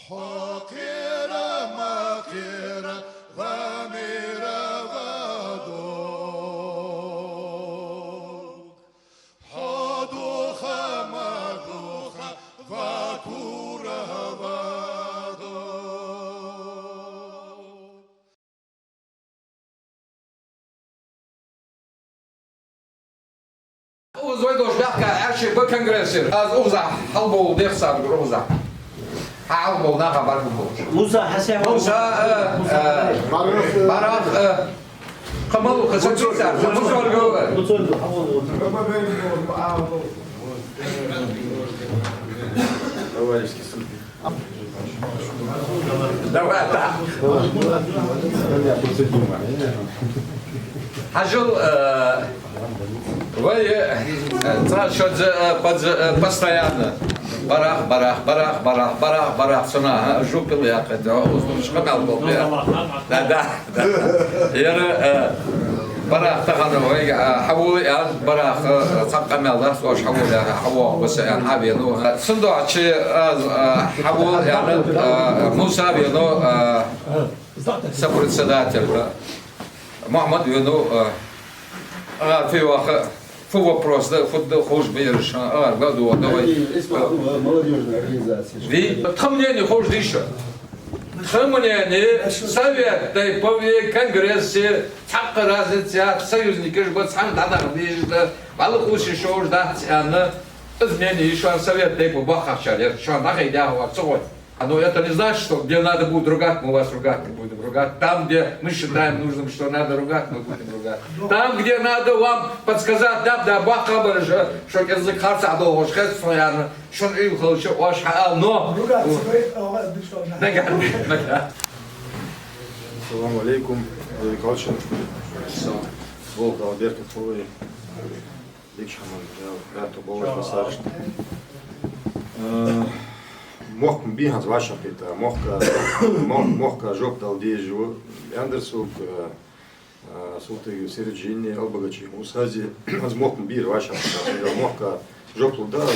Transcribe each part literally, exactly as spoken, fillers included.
Хьо кхера ма кхера, ва мера ва дог. Хьо духа ма духа, ва кура ва дог. Укхаза вай долаш баьхка Ӏаьржа ба конгрессера. Аз укхаза хьалбовла дехсаргур укхаза. Хьа хьалбовла наха баргу болаш. Муса Хьасан. Муса, э, э, Барах, э, Камал, Хасан Цуцар, Муса Оргова. Товарищеский суд. Давай, да. Хьажал, э, вай, э, цхьа шозза, э, подз-, э, постоянно. Барах, барах, барах, барах, барах, барах, цунах, а, жупил яххе, да, узлуш, къамаьл бо, я. Да, да. Яра, э, барах тахан вайга, э, хьавола, я, барах, э, цхьа къамаьл дац, оаш хьавола, я, хьавоагӀа, баса, я, хьавена. Цудухьа, э, э, хьавола, я, э, Муса вена, э, сопредседатель, э, Мухьмад вена, э, агӀар фу йоах, фу вопрос да, фу да, ховш ба ераш, агӀар гладу, давай. Они, исма, молодёжная организация. Ви, тха мнение ховш дий шоана? Тха мнение, совет тейпови, конгрессе, цхьаккха разница яц, союзникаш ба, цхьана дӀадахьа дезаш да, вӀалла къувсаш шоаш дац аьнна, из мнение я шоана совет тейпов боккхагӀчар, я шоана дӀахайдаьха вар ца гӀой. А, ну, это не значит, что где надо будет ругать, мы вас ругать не будем ругать. Там, где мы считаем нужным, что надо ругать, мы будем ругать. Там, где надо вам подсказать, да, да, бакъ хабар же, что язык харца долгош хет, постоянно, что и хол, что ош, а, но. Ругать, говорит, а, дышал, да. Нага, нага. Салам алейкум, Владимир Николаевич. Волк Алберт Ховый. Дикача хӀаман, я, аьттув боалаш ба сараш. Э, мохк ма бий хӀанз вӀашагӀкхийтта, мохка, мох-, мохка жоп дала дезаш ва Яндерсуг, э, э, Султыгов Сироджиддини, Албогачиев Мусази, хӀанз мохк ма бий вӀашагӀкхийтта, я, мохка жоп лургда аз,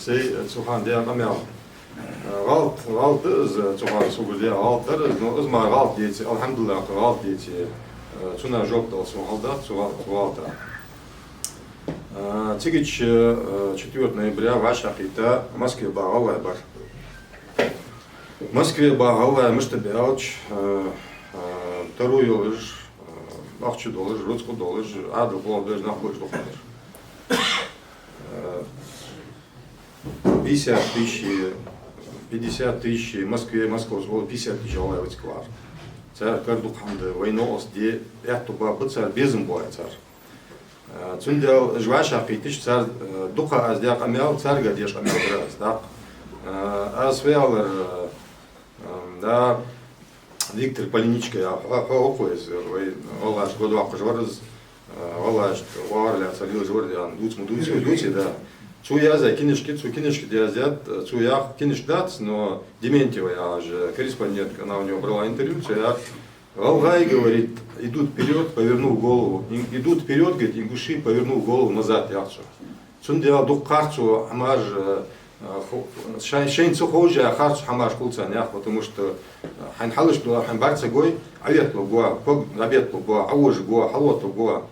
сай, э, цу хана даь къамаьл. Э, гӀалат, гӀалат да из, цу хана сога даь гӀалат дар из, но из мара гӀалат деце, алхьамдулиллахӀ, гӀалат деце, э, цунна жоп дала сона хьал дац, цу гӀал-, цу гӀалата. Э, цигача, э, четвёртого ноября вӀашагӀкхийтта Москве багӀа гӀалгӀай бар. Москве багӀа гӀалгӀай мишта ба аьлча, э, э, таро йолаш, э, ахча долаш, рузкъа долаш, Ӏаьдал болх беш нах ба уж дукхагӀдар. Э, пятьдесят тысяч, пятьдесят тысяч Москве, Москвас оал пятьдесят тысяч гӀалгӀай ва цига вар. Цар кара дукха хӀама да, вай новкъостал де аьттув ба, ба цар, безам ба вай цар. Э, цудухьа уж вӀашагӀкхийтача цар, э, дукха аз даь къамаьл, царга деш къамаьл дар аз, тӀаккха. Э, аз фу аьлар, э, э, да, Виктор Поляничко, я, хьо, хьо укхо из, вай гӀалгӀашта гӀо доаккхаш вар из, э, гӀалгӀашта оагӀорахьа лаьца лелаш вар, я, дувц ма дувций, дувций, да. Цо яздаь кинашка, цу кинашка яздаьд, цо яхар кинашка дац, но Дементьева яхаш корреспондентка, она у него брала интервью, цо яхар: «ГӀалгӀай, говорит, идут вперёд, повернув голову. Ин-, идут вперёд, говорит, ингуши, повернув голову назад», яхар цо. Цудухьа дукха харцо хӀамаш, э, ху-, шай-, шайна ца ховш а харцо хӀамаш хул царна, яхар, потому что, э, хьайна хьалаш дола, хьайна бӀарга ца гой, Ӏоветлургва, ког дӀабетталургва, Ӏовожаргва, хьалотаргва.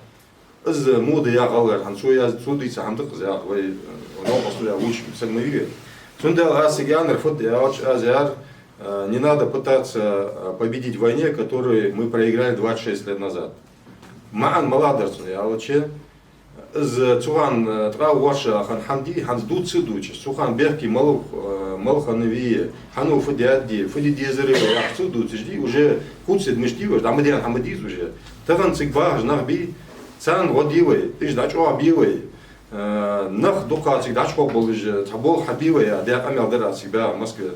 Из мода я гӀалгӀай, хӀанз цо яз-, цо дийца хӀама да-кх из, яхар, вай, э, новкъостал я вувцаш саг ма вий вай. Цудухьа аз цига аьннар фуд аьлча, аз аьлар, э, не надо пытаться, э, победить в войне, которую мы проиграли двадцать шесть лет назад. МаӀан малагӀа дар цун аьлча, из цу хана, э, ткъаь ворхӀ ша хинна хӀама дий, хӀанз дувца ца дувцаш, цу хана бехке малав, э, мала хиннавий, хьанна фу даьд, фу де дезар яхаш ца дувцаш дий, уже хувцадергда мишта дий вай, дӀа ма даьнна хӀама дий из уже. Тахан цига багӀаш нах бий, царна гӀо де вай, уж дӀачӀоагӀбе вай. Э, нах дукха цига дӀачугӀоргболаш, цхьа болх хьабе вай, я, даь къамаьл дар аз цига баьха Москве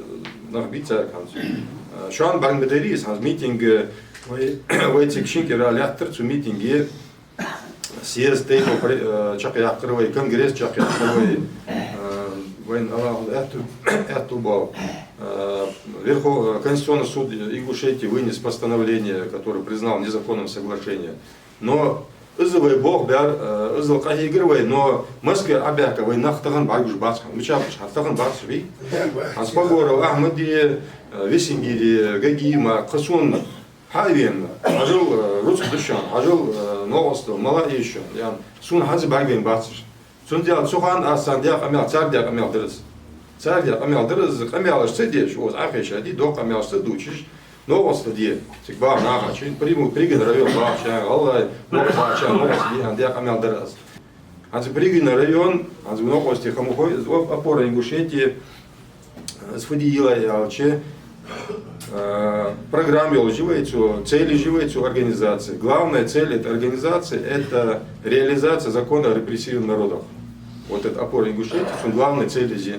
нах бий царга хӀанз. Э, шоана бӀарга ма дарий из, хӀанз митинг, э, вай, вай цига шин кӀира лаьттар, цу митинге съезд тейпов пре-, э, чакхъяьккхар вай, конгресс чакхъяьккхар вай, э, вайна ала аьттув, аьттув бола. Э, Верхов-, э, Конституционный суд Ингушетии вынес постановление, которое признал незаконным соглашение. Но Из вай болх баьр, э, иззал къахьийгар вай, но Москве Ӏобаьхка вай нах тахан бӀаргагуш бац хьона. Мичаб уж, хьа тахан бацаш бий? ХӀанз Погоров Ахьмади, э, Висингири, Гагима, кхы сона хьа а вена, хьажал, э, рузкъа да шоана, хьажал, э, новкъостал, мала а я шоана, яьнна, сона хӀанз бӀаргавайна бац уж. Цундела цу хана аз царна даь къамаьл, цар даь къамаьл дар из. Цар даь къамаьл дар из, къамаьлаш ца деш, укхаза Ӏохайша дий, доккха къамаьлаш ца дувцаш, новкъостал де. Цига баха нах а, шин Пригородни район баха, шин ГӀалгӀай мохк баха, шин новкъостал де, аьнна даь къамаьл дар аз. ХӀанз Пригородни район, хӀанз новкъостий хӀама хой, из оп-, опора Ингушетии, из фу де йилай аьлча, э, программа йолаш я вай цу, цели я вай цу организации. Главная цель этой организации — это реализация закона о репрессированных народах. Вот это опора Ингушетии, цун главная цель из я.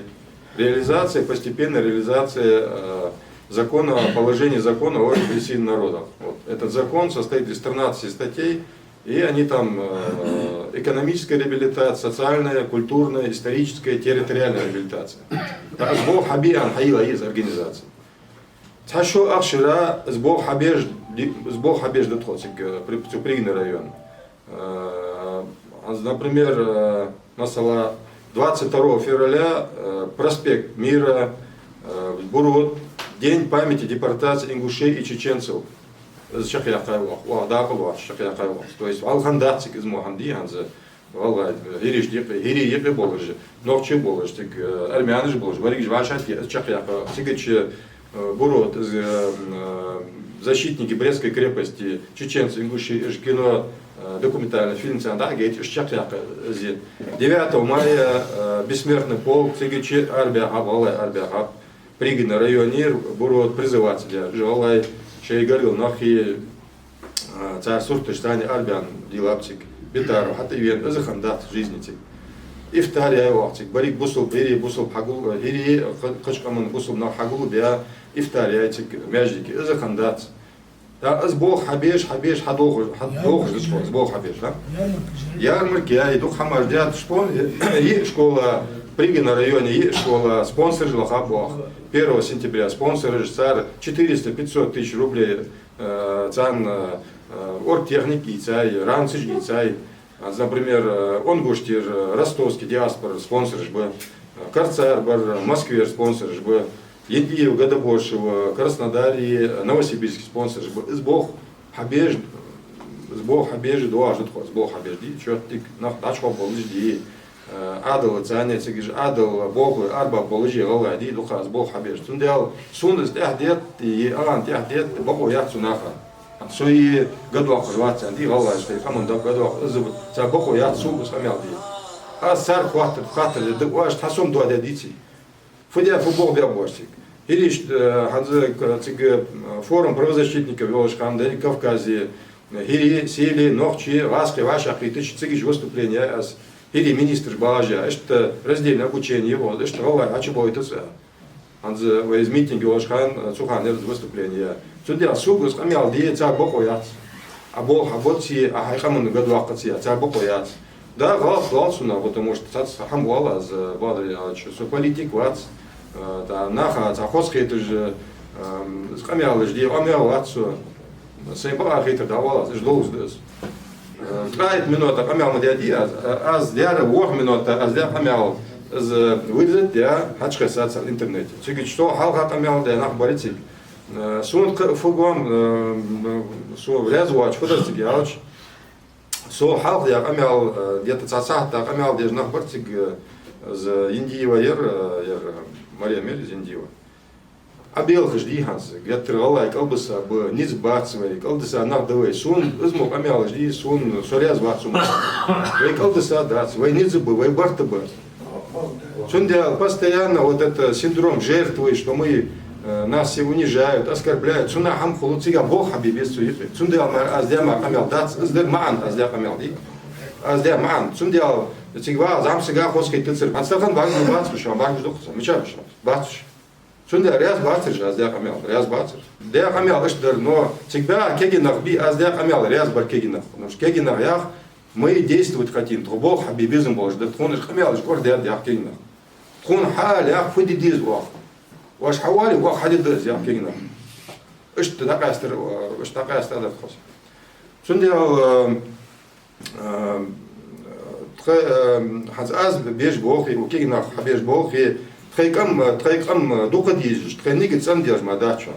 Реализация, постепенная реализация, э, закона, положений закона о репрессированных народах. Вот. Этот закон состоит из тринадцати статей, и они там, э, экономическая реабилитация, социальная, культурная, историческая, территориальная реабилитация. ТӀаккха из болх хьабе аьнна хьайийллай из организаци. Цхьа шо ахчара из болх хьабеш, из болх хьабеш да тхо цига, э, при-, цу Пригородни район. Э, аз, например, э, масала, двадцать второго февраля, э, проспект Мира, э, Бурут, День памяти депортации ингушей и чеченцев. Из чакхъяьккхай оаха, оаха дакъа лоацаш чакхъяьккхай оаха. То есть, вӀалла хӀама дац цига из мо хӀама дий хӀанз. ГӀалгӀай, э, хӀирийш юкъе, хӀирий юкъе болаш, нохчий болаш, цига, э, армянаш болаш, берригаш вӀашагӀтеха из чакхъяьккха. Цига чу, э, Бурут, из, э, э, защитники Брестской крепости, чеченцы, ингуши, уж кино, э, документальный фильм царна дӀагойташ, уж чакхъяьккха из. Девятого мая, э, Бессмертный полк, цига чу арабаьхаб, гӀалгӀай арабаьхаб. Пригородни районера Бурут призываться даьр. Уж гӀалгӀай шоай гаргара нах хий, а, цар сурташ царна арабаьнна дийлаб цига. Битаров хьатӀавена, из хиннадац жизни цига. Ифтар яьй оаха цига. Берригаш бусалба, хӀирий бусалба хьагул-, хӀирий, кхы-, кхыча къаман бусалба нах хьагулбаь, ифтар яьй цига маьждиге. Из хиннадац. ТӀаккха из болх хьабеш, хьабеш, хьадолхаш, хьадолхаш да тхо, из болх хьабеш, да? Ярмарка яьй, дукха хӀамаш даьд, школа, йиъ школа, Пригородни районе йиъ школа, спонсораш лаьхаб оаха. Первого сентября спонсораш, цар четыреста-пятьсот тысяч рублей, э, царна, э, оргтехника ийцай, ранцаш ийцай. А, например, э, Ингушетера, э, ростовски диаспорера спонсораш ба, э, Карцара бар, Москвера спонсораш ба, Яндиев, Гадабошева, Краснодаре, э, Новосибирске спонсораш ба. Из болх хьабеш, из болх хьабеш доагӀаш да тхо, из болх хьабеш дий, чоттиг нах дӀачухьа болаш дий. Э, Ӏаьдал царна, цига уж Ӏаьдала болхлой арабаьнна болаш гӀалгӀай дий, дукха из болх хьабеш. Цундела сона из тӀехьадетта, е алан тӀехьадетта бокъо яц цу наха. Со е гадваккхаш вац аьнна дий гӀалгӀай, шоай къаман дакъа гадваккха, из цар бокъо яц, сога из къамаьл де. Аз царга хоаттар, хаттар де, да оаш тхьа сом доаде дийций. Фу де, фу болх бе боаш цига. ХӀирийш, э, хӀанз, э, цига, э, форум правозащитников йолаш хиннад Кавказе, э, хӀирий, селий, нохчий, гӀазкхий вӀашагӀкхийтача, цига уж выступлени яьй аз, хӀирий министраш багӀаш яь, иштта раздельное обучение йолаш, иштта гӀалгӀай хьачубойтац а. ХӀанз вай из митинг йолаш хиннад, цу хана яр из выступлени яь. Цундела сога из къамаьл де цар бокъо яц. Ӏа болх хьабоаций, Ӏа хьай къаманна гадваккхаций, цар бокъо яц. Да, гӀалат, гӀалат сона, потому что цхьацца хӀама оал аз, Бадар Ялович, со политик вац, э, тӀа наха цхьа хоза хеташ, э, м, из къамаьлаш де къамаьл вац со. Сайна бакъахьа хетар дӀаоал аз, уж довза да из. Э, ткъаь итт минота къамаьл ма даьдий аз, э, аз даьр ворхӀ минота, аз даь къамаьл из вырезать даь, хьачухессад цар интернете. Цига чу со хьалха къамаьл даь нах бар цига. Э, сона кхы а фу гом, э, м, со раьза воацаш фу дар цига аьлча, со хьалха даь къамаьл, э, где-то цхьа сахьат да къамаьл деш нах бар цига, э, из Яндиева яр, э, яр, э, Марем яр из Яндиева. Ӏа белхаш дий хӀанз, геттара гӀалгӀай кӀалбиса ба, низ бац вай, кӀалдиса нах да вай. Сона из мо къамаьлаш дий, сона, со раьза вац цу мо. Вай кӀалдиса дац, вай низ ба, вай барт ба. Цундела постоянно вот это синдром жертвы, что мы, э, нас все унижают, оскорбляют, цунах хӀама хул, цига болх хьабе беза цу юкъе. Цундела мара аз даь мара къамаьл дац, из дар маӀан аз даь къамаьл дий. Аз даь маӀан. Цундела цига ваха зӀамсага хоза хетацар. ХӀанз тахан бӀаргагуш бац уж, бӀаргагуш дукха, мича уж, бац уж. Цундела раьза бацар уж аз даь къамаьла, раьза бацар. Даь къамаьл иштта дар, но цига баьха кегий нах бий, аз даь къамаьла раьза бар кегий нах. Потому что кегий нах йоах: «Мы действовать хотим, тхо болх хьабе безам болаш да, тхона уж къамаьлаш кӀордадаьд», йоах кегий нах. «Тхона хьаала, йоах, фу де деза оаха. Оаш хьаоале, оаха хьаде деза», йоах кегий нах. Иштта дӀакъаьстар, иштта дӀакъаьстадар тхо. Цундела, э, Ам, тха, ам, хӀанз аз беш болх, укх кегий нах хьабеш болх, тхоай къам, тхоай къам дукха дезаш, тхоай нигат цӀена дезаш ма дац хьона.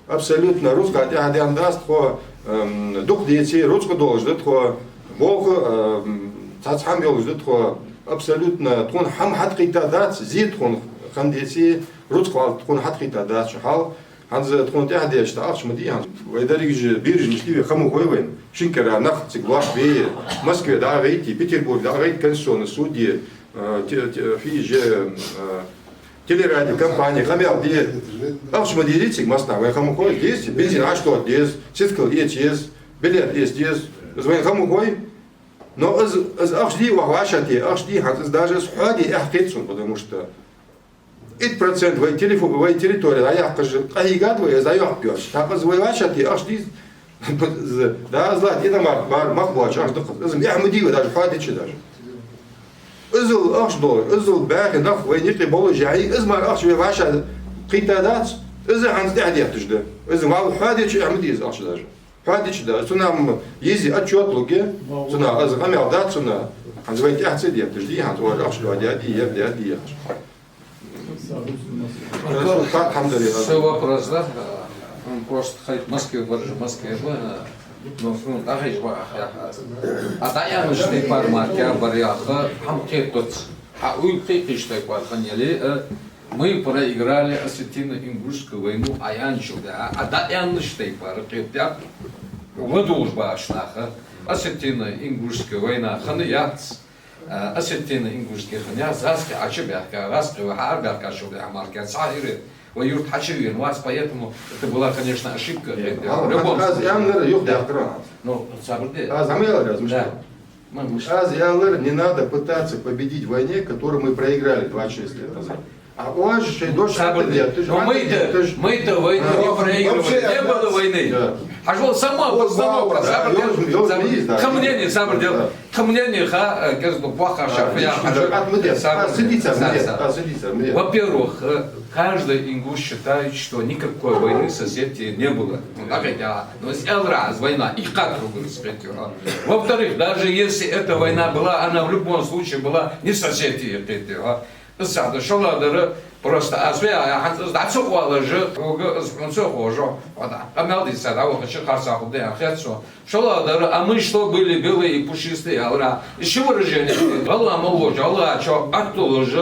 Абсолютно рузкъа тӀехьа даьнна дац тхо, ам, дукха деце, рузкъа долаш да тхо, болх, ам, цхьацца хӀама йолаш да тхо, абсолютно тхона хӀама хьатӀакхийтта дац, зе тхона хинна деце, рузкъа тхона хьатӀакхийтта дац, хьал ХӀанз тхона тӀехьа дезаш да ахча ма дий хӀанз. Вай дерригаш берашта вай хӀама хой вайна. Шин кара нах цига лош бе, Москве дӀагӀайта, Петербурге дӀагӀайта, Конституционни суде, э, те-, те-, фиже, э, телерадиокомпане къамаьл де. Ахча ма дий цига массанахьа, вай хӀама хой, деза, бензин Ӏоштоха деза, сискал эца еза, билет эца деза. Из вайна хӀама хой. Но из, из ахча дий, ваха вӀашагӀтехка, ахча дий хӀанз, из даже из хьоаде эхь кхет сона, потому что итт процент вай телефо-, вай территори дӀаяккхаш къахьийгад вай, из дӀайоаккхаргйоацаш. ТӀаккха из вай вӀашагӀтехка ахча дий, да, из латта иномарка бар мах боацаш ахча да-кх из. Из эхь ма дий вай даже, хьоадеча даже. Иззал ахча долаш, иззал баьхий нах вайна юкъе болаш яхьий, из мара ахча вай вӀашагӀкхийтта дац, из хӀанз тӀехьа детташ да. Из вал хьоадеча эхь ма дий из ахча даже. Хьоадеча даже. Цунах ма езий отчёт лургья, цунах из къамаьл дац цунах. ХӀанз вайна тӀехьа ца детташ дий, хӀанз оаш ахча доадаьдий, ер даьдий яхаш. Хорошо, так, алхьамдулиллахӀ. Со вопрос, да? М, просто хай Москве бараш Москве ба, но, ну, дӀахайша ба, ах, яхаш. А дӀааьннача тайпара мара кхы бар яха, хӀама кхетац. Хьа уйла кхайкхийча тайпара хинна яле, э, мы проиграли осетино-ингушскую войну, аьнначул тӀехьа, а дӀааьннача тайпара кхетадаьд, ладувгӀаш баьхача наха, осетино-ингушская война хинна яц. А, осетино-ингушский хинна яц, гӀазкхий Ӏочубаьхка, гӀазкхий вай хьаарабаьхкачул тӀехьа мара кхы цхьа хӀирий, вай юрт хьачувена вац, поэтому это была, конечно, ошибка. Э, в любом случае. Аз аьннар юха даьккхар. Ну, сабар де. Аз хӀама аьлар аз, мишта? Да. Ма, мишта? Аз аьлар, не надо пытаться победить в войне, которую мы проиграли двадцать шесть лет назад. А оаш шоай дош хьатӀадетташ, хьатӀадетташ. Но мы-то, мы-то войну не проигрывали, не было войны. Да. Хьажал, сама постановка, сабар де, сабар де. Тха мнение, сабар де. Тха мнение ха, э, кӀезига боккха шарф я, хьажал. Сабар де, сабар де. Во-первых, э, каждый ингуш считает, что никакой войны с Осетией не было. Ну, так ведь, а, ну, из аьлар аз война, и как вы говорите, а? Во-вторых, даже если эта война была, она в любом случае была не с Осетией, а? Из цхьа да, шоллагӀдар, просто аз ве, а, хӀанз из дӀа ца оалаш, хьога из хьона ца ховш, хьо дӀа къамаьл дийца дӀавахача харцахьа хургда аьнна хет сона. ШоллагӀдар, а мы что, были белые и пушистые, аьлар аз. Из ши выражени, гӀалгӀа мел волча, гӀалгӀачоа атталуш,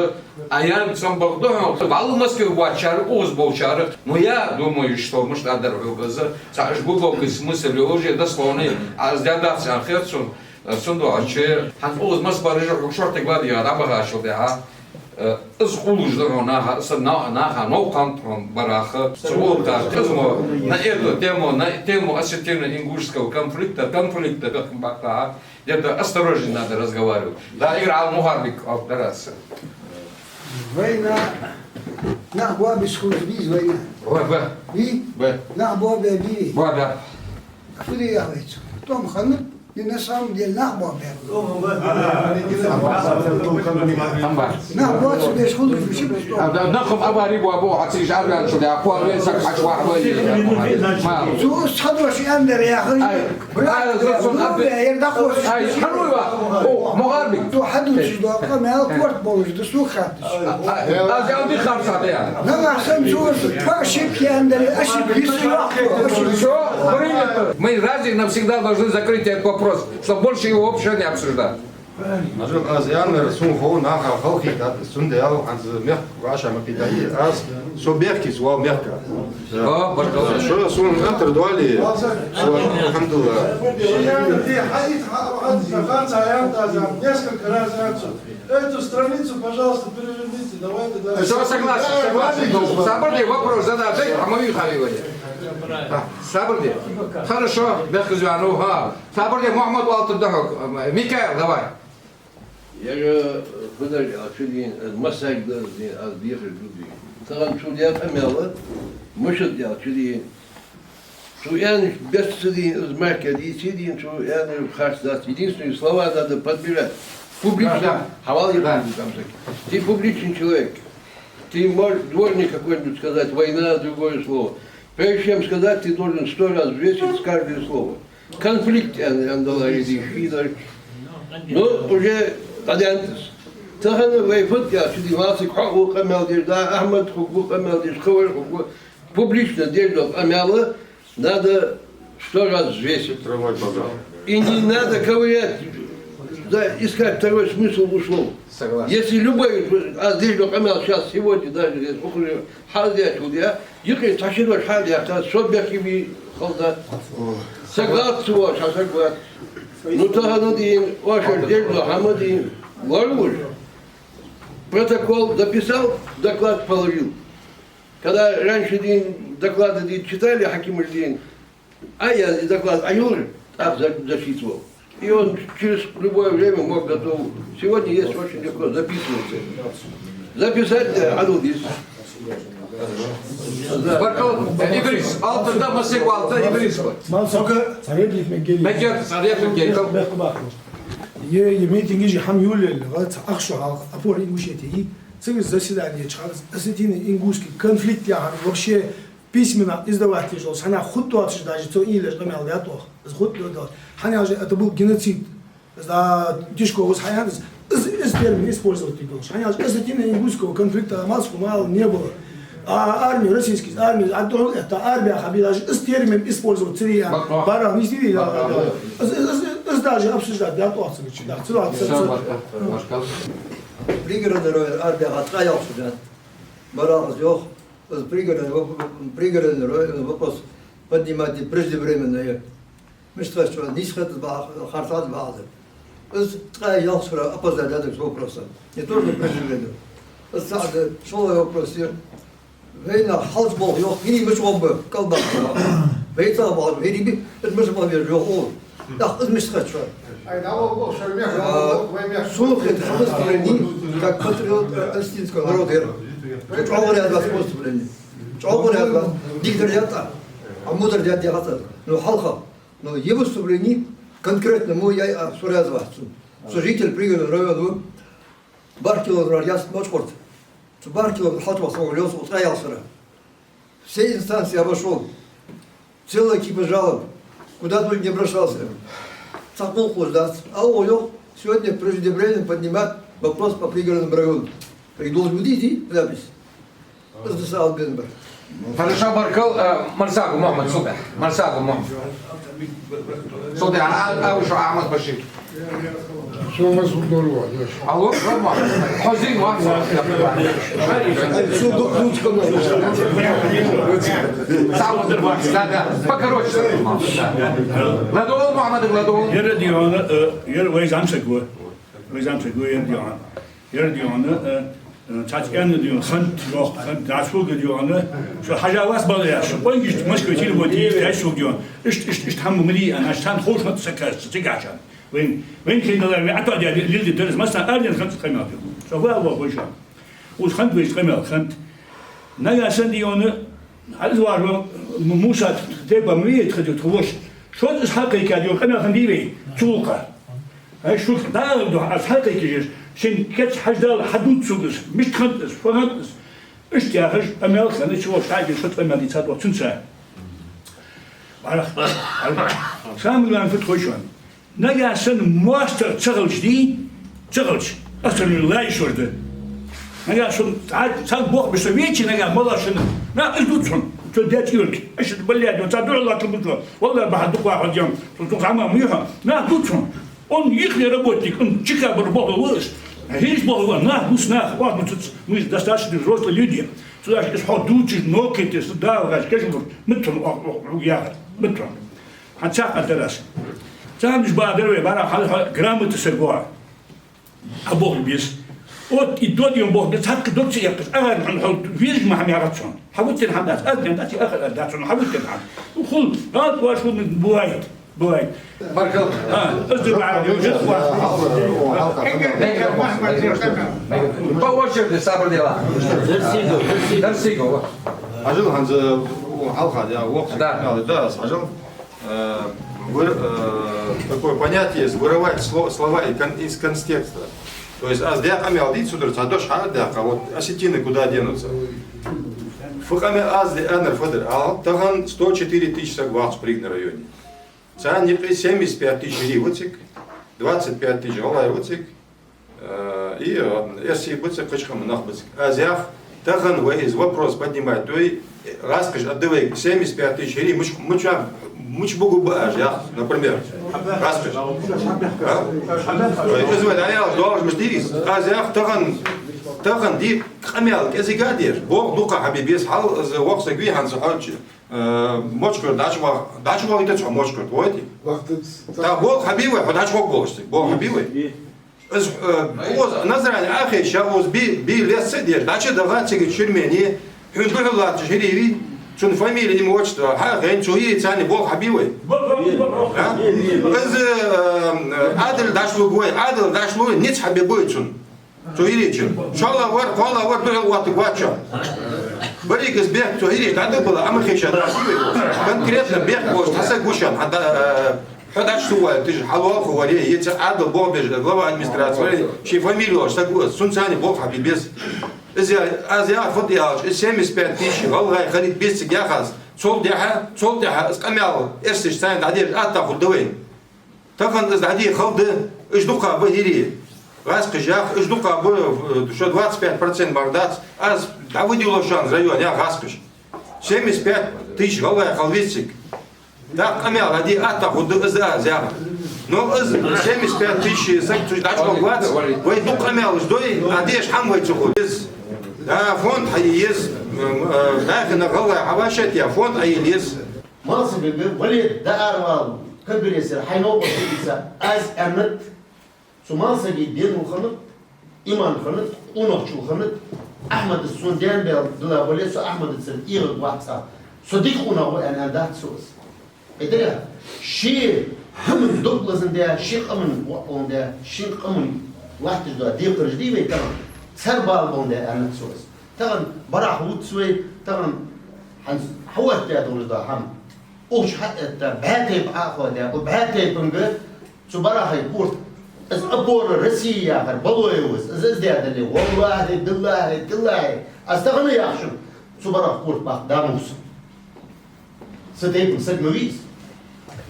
а ян цамбах да хьона. Валлахӏи, Москве боацачар, укхаза болчар. Ну, я думаю, что, мишта дар хьога из, цхьа уж глубокий смысл йолаш, дословный, аз даьдац аьнна хет сона, цудухьа, хӀанз укхаза масса бараш хьога шортта гладига дӀабахачул тӀехьа. Э, из хулаш да хьона наха, са на-, наха новкъа хиннад хьона барах, цу гӀулакха кӀезига, на эту тему, на тему осетино-ингушского конфликта, конфликта, как бы, где-то осторожнее надо разговаривать. Да, Игорь Ал-Мухарбик, а, дараса. Война, нах боабеш хулаш бий из война? Ба, ба. Бий? Ба. Нах боабаь бий? Ба, ба. Фу де яхьа вайца? Том хиннаб, и на самом деле нах боабаьб. Амба. Нах боацаш беш хулаш ба ши беш. А, да, нах-м авари боабу, хьа цига арваьнначул тӀехьа, кхоана вен саг хьачувахавой. Ма. Цо цхьа дош аьннадар яхаш. Ай, брат, ай, зо-, зо-, ну, абе-, бе, ер дӀахош. Ай, хьануй ва? О, Мухарбик. Цо хьадувцаш дола къамаьл корта болаш да, сога хаьттача. А, а, аз аьннадий харцахьа да. Нагахьа санна цо из по ошибке аьннадар, ошибка йиса йоахк, ошибка. Всё, принято. Мы раз и навсегда должны закрыть этот вопрос, чтоб больше его вообще не обсуждать. Мажаб, аз аьннар сона хов, наха халахетар, цудухьа хӀанз мехка вӀашагӀ ма кхийтай, аз со бехке ца воал мехка. Да. О, баркалла. Шо сона хаттар доале, со, алхьамдулиллахӀ. Несколько раз я отсюда. Эту страницу, пожалуйста, переверните. Давайте дальше. Всё, согласен, согласен. Ну, сабар де, вопрос задать, дай, а мы их. А, сабар де. Хорошо, бехказвяну, ха. Сабар де, Мухьаммад, валтар да хьога. Микаил, давай. Ер, э, подожди, а чу дийна, э, массаж да, аз дехар да. Тахан цо даь къамаьл, мишта да аьлча дийна. Цо аьннача беса ца дийна, из мехка дийца дийна, цо аьнна харц дац. Единственное, слова надо подбирать. Публично. Да, да. Хьавал, я, да, там всякий. Ты публичный человек. Ты можешь дворник какой-нибудь сказать, война, другое слово. Прежде чем сказать, ты должен сто раз взвесить каждое слово. Конфликт, я, я, да, или ши, да, Ну, уже къадаьннад из. Тахан вай фу да деш, чу ди масик хьо а ва къамаьл деш, да, Ахьмад хургва къамаьл деш, Хавар хургва. Публично деш дола къамаьл надо сто раз взвесить. И не надо ковырять, да, искать второй смысл в условиях. Согласен. Если любой, а, деш дола къамаьл сейчас, сегодня даже здесь, окружение, хьалдеш хул я, юкъе цхьа ши дош хьалдаьккха, со бехке бий хала да. Согласен, цо шоаш согласен. Ну, тахан а дийна, оаш деш дола хӀама дийна, лоравеш. Протокол записал, доклад положил. Когда раньше дийна доклады дийна читали хьакимаша дийна, а я и доклад Ӏайоллар, тӀаккха за-, засчитывал. И он через любое время мог готов. Сегодня есть очень легко, записывается. Записать, да, Ӏадал дис. Баркал, Идрис, алтан да, массе валта, Идрис. Ман сока, цхьа реплика мегаш. Мегаш, цхьа реплика мегаш. Бехк баккха. Е, е митинг, е хӀама йолаелла, ва цхьа ахча хьалха, опора Ингушетии, цига заседани чу хьалха, осетино-ингушский конфликт яхар вообще письменно издавать деш долаш, хӀана хутта доацаш даже цо ийла еш къамаьл даьд оаха. Из хутта доацаш. ХӀана аьлча, это был геноцид. Из да Тишковс хьаяьннад из, из, из термин использовать деш долаш. ХӀана аьлча, осетино-ингушского конфликта мало не было. А армия, российский армия, а духьал это армия, хьаби даже из термин использовать царех. Барах не сидели, да, да. Из, из, из, из даже обсуждать даьд оаха цига чу, да, царех, царех. Пригородный район армия хьа ткъаь ялх шу даьд. Барах из йоах, из Пригородный воп-, Пригородный район вопрос поднимать преждевременно. Мишта хет шоана, нийса хетар бахьа, харцахьа бахьа да. Из ткъаь ялх шера опоздать даьд из вопрос. Не то что преждевременно. Из цхьа да, шоллагӀа вопрос я. Вайна хьалха болх йоах, хӀинца мича гӀоргба кӀалбаха. Вай цӀагӀа болх, хӀинца би, из мича болх беш йоах оаха. ТӀаккха из мишта хет шоана? Ай, дӀавола болх, шоай мехка, а, вай мехка. Сона хетар, хьа выступлени, как патриот, э, осетинского народа, ер. ЧӀоагӀа раьза вац выступлени. ЧӀоагӀа раьза вац. Дика дар даьд Ӏа. А мудар даьд яхац аз. Ну, хьалха. Но е выступлени конкретно мо яьй Ӏа, со раьза вац цунна. Со житель Пригородного района ва. БархӀ километр яц Мочкъий-Юрта. Цу бархӀ километр хьалчувоагӀаш ва со ткъаь ялх шера. Все инстанции обошёл. Целая кипа жалоб. Куда только не обращался. Цхьаккха болх хулаш дац. А оаха йоах, сегодня преждевременно поднимать вопрос по Пригородному району. Так должен быть идти запись. Из да са ала безам бар. Хорошо, баркал, э, Марсагов Мухьмад, сога. Марсагов Мухьмад. Сога, а, а, уж Ахьмад-Башир. Всё, мы с углом, да. Алло, Рома, хозин, ва, ва, ва. Самый дурак, да, да. Покороче, да. Ладувгӏал, Мухьмад, ладувгӏал. Ер да хьона, э, ер вай зӀамсаг ва. Вай зӀамсаг ва, ер да хьона. Ер да хьона, э, э, цхьацца аьнна да хьона, хант, йоах, хант, дӀасафуга да хьона, шо хьажа вац бала яхаш, шо къонгашта Москве телефон тийша, аьш сога да хьона. Иштта, иштта, иштта хӀама ма дий, аьнна, царна ховш хант сакхаьча, цига хьача. Вайна, вайна хиннар вай ӀотоӀадаь лилди дар из, массанена араяьнна хант къамаьл да. Шо ваха ваха вай шо. Укхаза хант вайша къамаьл, хант. Нагахь санна да хьона, хьал из вар ва, М-, Муса тайпа ма вий тха, тха воша. Шоана из хьакхайкад хьона, къамаьл хиннадий вай, цу гӀулакха. Ай, шух дӀаала духьа, аз хьакхайкаш, шун кеца хьаждала, хьадувца сога из, мишта хиннад из, фу хиннад из. Иштта яхаш, къамаьл хинна, чу воша хьаьжа, шо къамаьл дийцад оаха цунца. Барах. Самое главное, фу да хой шоана. Нагахь санна моастагӀа ца хилча дий, ца хилча, остальное лай шура да. Нагахь шун цхьа, цхьа бохабеш со веце, нагахь мала шун, нах из дувц хьона, цо деча юрг. Аша баллаьд, цхьа духьал латтал бу цо. Валлахь, бахьан дукха вахар дем, цу, цу хӀама ма ю хьона. Нах дувц хьона. Он ихний работник, он чика бар бохаб ва из. ХӀинца бохаб ва, нах дувц, нах, оаха ма цуц, мы достаточно взрослые люди. Цу дашка из хьо дувцаш, нокхийта, со дала гаш кешалур, ма цун оаха, оаха, оаха яхар, ма цун. Хьан цхьа къа дар аз. Цхьаннаш ба дар вай, бара хьал, хьал грамота саг ва. А бохаб беза. От и дод йом бохаб беза, цхьаккха дог ца эккхаш, агар хьона хьо везаш ма хьам яхац хьона. Хьавуттина хьам дац, аз ден дац, и ахар дац хьона, хьавуттина хьам. Хул, гӀалат ваш хул, бывает, бывает. Баркал. А, аз ду бара, по очереди сабар дела. Дарсиго, дарсиго. Дарсиго. Хьажал хӀанз, хьалха, я, вокх. Да. Да, хьажал. Э, вы-, э, такое понятие есть, вырывать сло-, слова и кон-, из контекста. То есть аз даь къамаьл дий, цудухьа цхьа дош хьа а даьккха, вот осетины куда денутся. Фу къамаьл аз даь, аьннар фу дар? А тахан сто четыре тысячи саг вахаш Пригородный районе. Царна юкъе семьдесят пять тысяч еврей ва цига. Двадцать пять тысяч гӀалгӀай ва цига, э, и, э, эрсий ба цига, кхыча къаман нах ба цига. Аз ях, тахан вай из вопрос поднимать дой, гӀазкхаша аргда вайга, семьдесят пять тысяч хӀирий муч-, муча, муч бугу ба аз ях, например. ГӀазкхаша. А? Вай из вай дӀаяла долаш муч дийрис. Аз ях, тахан, тахан ди къамаьл кӀезига а деш, болх дукха хьабе беза, хьал из воккха саг вий хӀанз хьоьлча, э, Мочкъий-Юрта дӀачувоагӀа, дӀачувоагӀийтац хьо Мочкъий-Юрта, войти? Вахтанца. ТӀаккха болх хьабе вай, хьо дӀачувоагӀа болаш цига, болх хьабе вай? Из, э, укхаза Назране Ӏохайша, укхаза би, би лестса а деш, дӀачу а даха цига Ширмене, хьона духьал латташ хӀирий вий, цун фамили, имя, отчество хьахайна, цу хӀирийца болх хьабе вай? А? Из, э, э, Ӏаьдал дӀачулу вай, Ӏаьдал дӀачулу вай, низ хьабергба вай цунна. Цу хӀирийчун. ШоллагӀа вар, кхоалагӀа вар духьал оттаргвац шоана. Берригаш бехк цу хӀирийча дӀадолалу, амма хиша дӀа. Конкретно бехк болаш цхьа саг ва шоана, хьа да-, э, хьо дӀачу ца валийташ, хьа лоалахо варе, е цхьа Ӏаьдала болх беш, глава администрации варе, ший фамили йолаш саг ва из, цунца болх хьабе беза. Из я, аз яхар фуд аьлча, из семьдесят пять тысяч гӀалгӀай харийта беза цига яхаш, цул тӀехьа, цул тӀехьа из къамаьл эрсашца дӀадеш атта хургда вайна. Тахан из дӀаде хала да, уж дукха ба хӀирий. ГӀазкхаша ях, уж дукха ба, э, шо двадцать пять процент мара дац, аз дӀавиде ловш шоана из район, ях, гӀазкхаша. Семьдесят пять тысяч гӀалгӀай хила веза цига. ТӀаккха къамаьл дӀаде атта хургда, из да аз яхар. Но из семьдесят пять тысяч саг цу чу дӀачувоагӀаргвац, вай дукха къамаьлаш дой, а деш хӀама вай ца хул. Из, да, фонд хьае еза, м, э, даьхена гӀалгӀай хьавӀашагӀтеха, фонд хьае еза. Малсагага вале дӀааравала конгрессера хьай новкъосташца, аз аьннад, цу малсага денал хиннад, иман хиннад, къонахчал хиннад, Ахьмадас сона денбаьл дила бале, со Ахьмадаца эгӀаргвац цӀа. Со дика къонах ва аьнна, аьннадац цо из. Эдира, ший хӀаман дог лазаш да, ший къаман ваӀ волаш да, ший къаман латташ да, декхараш дий вай тахан, цар бала болаш да аьннад цо из. Тахан барахь вувц вай, тахан хӀанз хьаоттадаь долаш да хӀама. Укх чу хьаэтта бӀаь тайпа Ӏохоадаь, укх бӀаь тайпанга цу барахьа кӀорта, из опора России яхар Балоев ва из, из, из даь дале, валлахӀи, биллахӀи, таллахӀи, аз тахан а ях шуга, цу барахьа кӀорта баккха да мукъа са. Са тайпан саг ма вий из.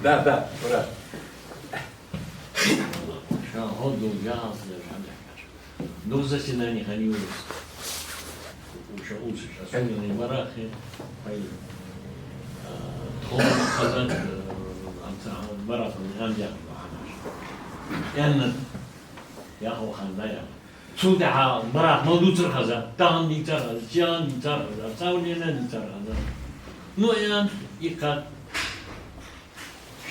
Да, да, ура. Ша хӀама дувца яхаш ле, хӀама яхаш. Дукха заседани хиннай укхаза. Уж, уж, особенно барахьа, хьай, а, тхона хаза, а, амца барахьа хӀама яхаш хьанаш. Аьннад, яхаш хиннад, яхаш. Цул тӀехьа барахьа мел дувцар хеза, тахан дийцар хеза, шоана дийцар хеза, цхьа валена дийцар хеза. Ну, аьнна, и кхат.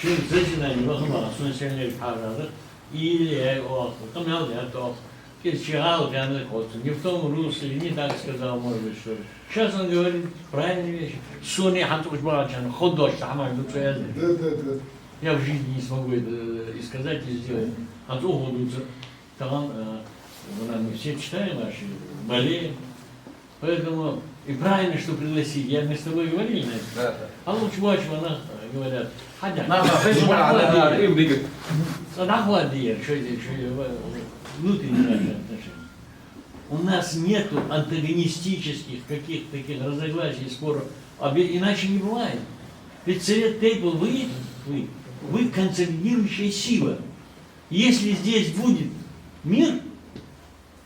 Шин заседани ваха ма, сона сеннарг хьажара, или ай оаха, къамаьл даьд оаха. Из ши гӀалгӀа аьнна хоц. Не в том русле, не так сказал, может быть, что ли. Щас он говорит правильные вещи. Сона хӀанз уж бахачан ходош хӀамаш дувц аз. Да, да, да. Я в жизни не смогу это, э, и сказать, и сделать. ХӀанз укхо дувц. Тахан, э, вона мы все читаем, аш болеем. Поэтому и правильно, что пригласили. Я, мы с тобой говорили на это. Да, да. А лучше вашего, она, э, говорят, хотя. На, на, на, на, на, на, на, на. Что это, что это, э, внутренние наши отношения. У нас нету антагонистических каких-то таких разногласий, споров. А бе-, иначе не бывает. Ведь Совет тейпов, вы, вы, вы консолидирующая сила. Если здесь будет мир,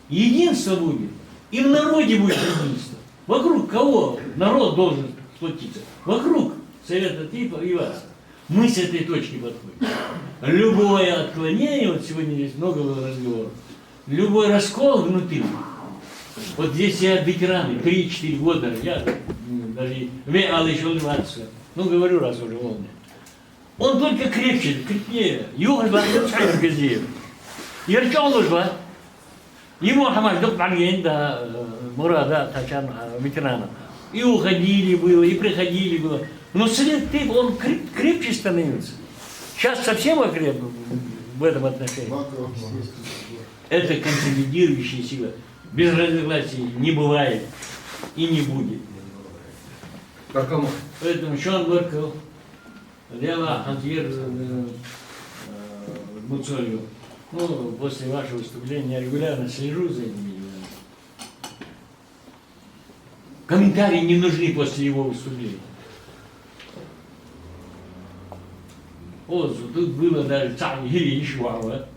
единство будет, и в народе будет единство. Вокруг кого народ должен сплотиться? Вокруг Совета тейпов и вас. Мы с этой точки подходим. Любое отклонение, вот сегодня здесь много было разговоров, любой раскол внутри, вот здесь я ветераны, три-четыре года, я, м, даже ве ала ишал двадцать, ну, говорю, раз уже волны. Он только крепче, крепнее. Юхаш ба, юхаш ба, юхаш ба. Ер чӀоагӀлуш ба. Ему хӀамаш дукха бӀаргаяйнад, э, Мурада, тачан, э, ветеранов. И уходили было, и приходили было. Но Совет тейпов, он креп-, крепче становился. Щас совсем окреп в этом отношении. Это консолидирующая сила. Без разногласий не бывает и не будет. Баркал. Поэтому шоана баркал. Лела, хантер, э, э, Муцолю. Ну, после вашего выступления я регулярно слежу за этими делами. Комментарии не нужны после его выступления. О, тут было даже цхьа хӀирий йиша ваха ва.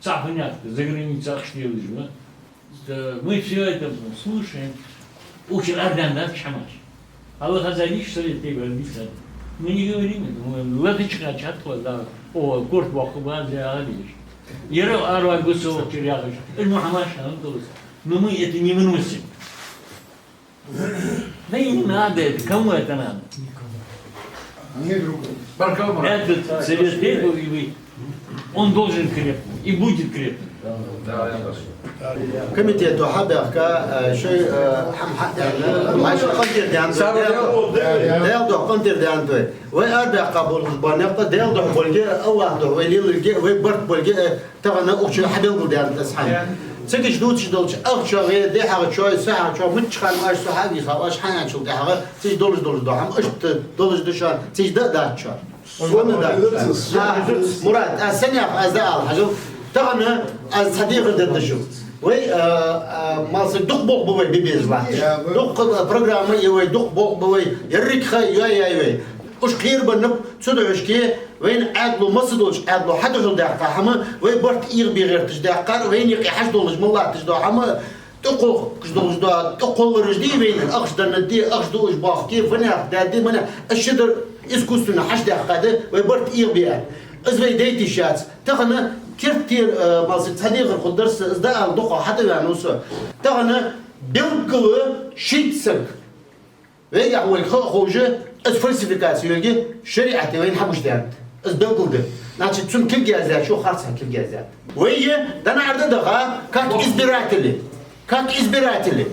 Цхьа понятно, за границей ахча делаш ма. Да, мы всё это слушаем. Укх чура арадаьнна дац хӀамаш. Ала хаза дийша совет тӀа бара дийца. Мы не говорим это. Мы латачка чат хвала, о, корт боху базе аладиш. Яра арва гусо чир яхаш. Уж ма хӀамаш хӀама долаш. Но мы это не выносим. Да и не надо это. Кому это надо? Никому. Этот совет требовал, и вы, он должен крепнуть, и будет крепнуть. Да, я тоже. Комитето хьабаьхка, э, шоай, э, хӀама хьадаьнна, вай къинтӀера даьннад вай, Даьла духьа къинтӀера даьннад вай. Вай арабаьккха болаш бола никъ Даьла духьа болга, АллахӀа духьа вай леларга, вай барт болга, э, тахан укх чу хьабелгалдаьннад из хӀама. Цига чу дувцаш долча ахчои, дехьагӀчои, сахьагӀчои, мичча хана оаш со хьавийха, оаш хьааьнначул тӀехьагӀа, цига долаш, долаш дола хӀама, иштта долаш да шоана, цига да а дац шоана. Сона дац. А, Мурад, аз сенах, аз да ала хьажал. Тахан аз цхьа дехар дергда шуга. Вай, а, а, малсаг дукха болх ба вай бе безаш латташ. Дукха, а, программа я вай, дукха болх ба вай, еррига ха йой яьй вай. Уж кхерабеннаб, цудухьа вайна Ӏаьдало, масса долча Ӏаьдало хьадухьал даьккха хӀама, вай барт эгӀабе гӀерташ даьккхар, вайна юкъе хьажа долаш мел латташ дола хӀама, тӀакхухкаш долаш дола, тӀакхоллараш дий вайна, ахча деннад дий, ахча дуаш бохкий, фанех даьд дий, манех, из ши дар искусственно хьачудаьккха да, вай барт эгӀабе. Из вай дайта йиш яц. Тахан керттера, э, малсаг цхьа дехар хургдар са, из да ала дукха хьатӀаваьннав со. Тахан белггала шийтта саг. Вайгахь волга ха а ховш, из фальсификаци йолга шариӀате вайна хьагуш даьннад. Из белггала да. Значит, цун кулг яздаьчо харцахьа кулг яздаьд. Вай дӀа-нӀа аргда даха, как избиратели. Как избиратели.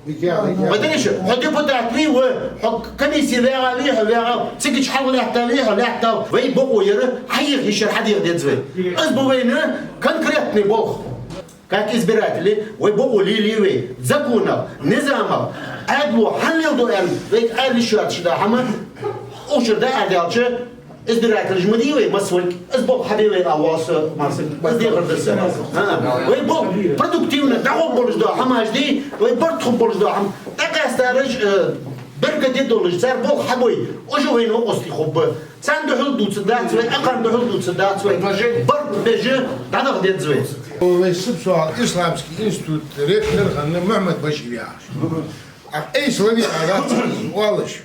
Ма деррига, хьо депутат вий, ва, хьо комиссе ваьгӀа вий, хьо ваьгӀа, цига чу хьалха лаьттав вий, хьо лаьттав. Вай бокъо яр, хьаеха йиш яр хьадеха деза вай. Из ба вайна конкретный болх. Как избиратели, вай бокъо лелае вай, законах, низамах, Ӏаьдало хьан леладу аьнна, вайга ала йиш йоацаш да хӀама, укх чура да арадаьлча, избирателаш ма дий вай, массаволга, из болх хьабе вай, а, воалл со, малсаг, из дехар да са. А, вай болх продуктивно дӀахо болаш да хӀамаш дий, вай барт хургболаш да хӀама, тӀакъаьстараш, э, беркате долаш, цар болх хьабой, уж вайна укхаза тӀа хургба. Царна духьал дувцаргдац вай, акхарна духьал дувцаргдац вай. Барт беш дӀадаха деза вай. Вай субсоал исламский институт ректор хинна Мухьмад-Башир яхаш. Ах, айса лавига дац оалаш.